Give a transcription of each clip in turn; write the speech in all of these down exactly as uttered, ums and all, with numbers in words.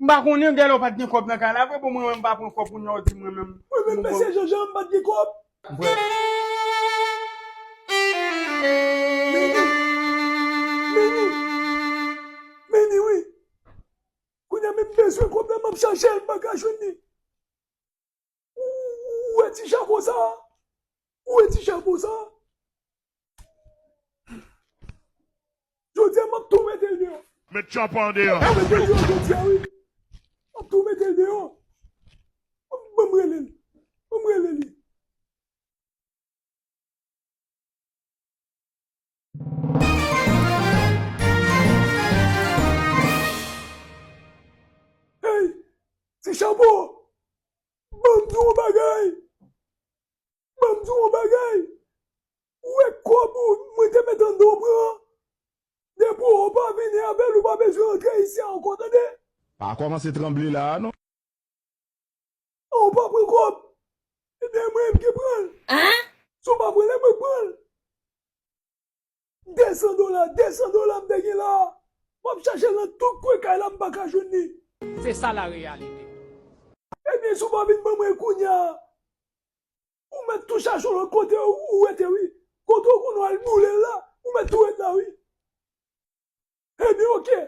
Pa konnen, gèlè w pa t gen kòb nan kay la vre, bon, mwen menm m pa pran kòb, kounye a w di mwen menm. Mwen menm, mesye Jean Jean, m pa t gen kòb. Meni, meni, meni, wi. Kounye a menm m bezwen kòb la, m ap chache l, m pa ka jwenn li. Ou, ou wè ti chapo sa? Ou wè ti chapo sa? Jodi a, m ap tou mete l deyò. Met chapo an deyò. M ap mete l deyò jodi a, wi. M ap tou mete l deyò. Ban m rele l. Ban m rele li. Hey, ti chapo, ban m di w yon bagay. Ban m di w yon bagay. Ou wè kòb ou mwen te mete anndan w pran an? Depi w pa vini avè l, ou pa bezwen antre isi a ankò, tande? Pa kòmanse tranble la a, non. Ou pa pran kòb. Ebyen, mwen menm ki pran l. Si w pa pran l, mwen pran l. De san dola, de san dola m te gen la a. M ap chache l nan tout kwen kay la, m pa ka jwenn li. Se sa la reyalite. Ebyen, si w pa vin ban mwen kounye a, ou mèt tou chache yon lòt kote ou, ou rete, wi. Kote w konnen w al boule l la, ou mèt tou ret la, wi. Ebyen, oke.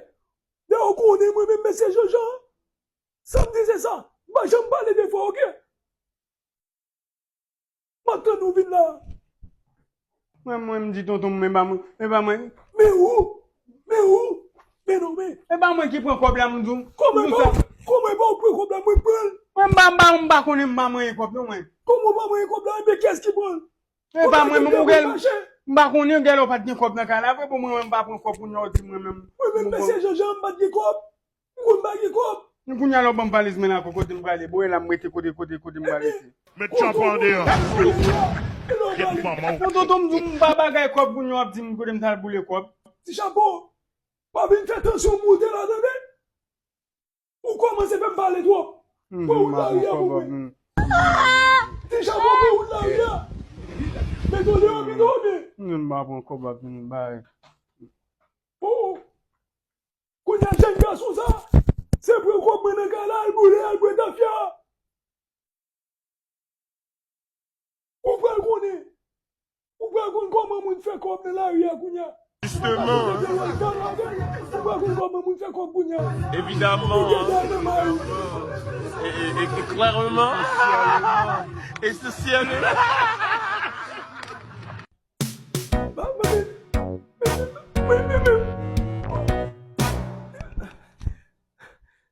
Dayè, ou konnen mwen menm, mesye Jean Jean, sa m di se sa. M pa janm pale de fwa, oke? M ap tann ou vin la. Mwen, mwen, m di tonton m, men ba mwen, men ba mwen. Men ou, men ou, men non, men. Men ba mwen ki pran kòb la, m di w. Kòman e pa, kòman e pa ou pran kòb la, mwen pran l? Mwen, m ba, m ba, m pa konnen, m pa manyen kòb, non, mwen. Kòman ou pa manyen kòb la, ebyen kiyès ki pran l? Men ba mwen, men ou gèl, m pa konnen, gèlè w pa t gen kòb nan kay la vre, bon, mwen, mwen, m pa pran kòb, kounye a w di mwen menm. Mwen menm, mesye Jean Jean, m pa t gen kòb. M konn pa gen kòb. Kounye a la w ban m valiz mwen la, kote m prale? Bon, e la m rete, kote, kote, kote m prale? Met chapo an deyò. Ret manman w. Non, tonton, m di w m pa bagay kòb, kounye a w ap di m kote m t al boule kòb. Ti chapo, pa vin fè tansyon m moute la, tande? Ou kòmanse fè m pale twòp. Pran wout lari a pou mwen. Ti chapo, pran wout lari a. Mete w deyò, mete w deyò. M pa pran kòb ap vin bay. Oh. Kounye a, jèn gason sa, se pran kòb mwen nan kay la, al boule, al bwè tafya. Ou pral konnen. Ou pral konn kòman moun fè kòb nan lari a kounye a. Jisteman. Ou pral konn kòman moun fè kòb kounye a. Evidaman. Ou gen dèyè nan may ou. E, e, e, e klèman. E sosyaman.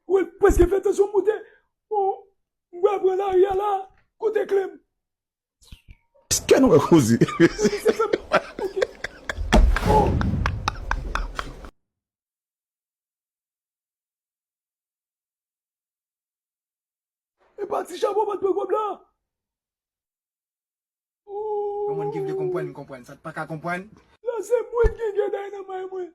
Ou prèske fè tansyon m moute. Bon, m pral pran lari a la. Kote kle m? Kè nou wè koze. E pa ti chapo pa t pran kòb la. Yon moun ki vle konprann, konprann. Sa t pa ka konprann. La se mwen ki gen dèyè nan may mwen.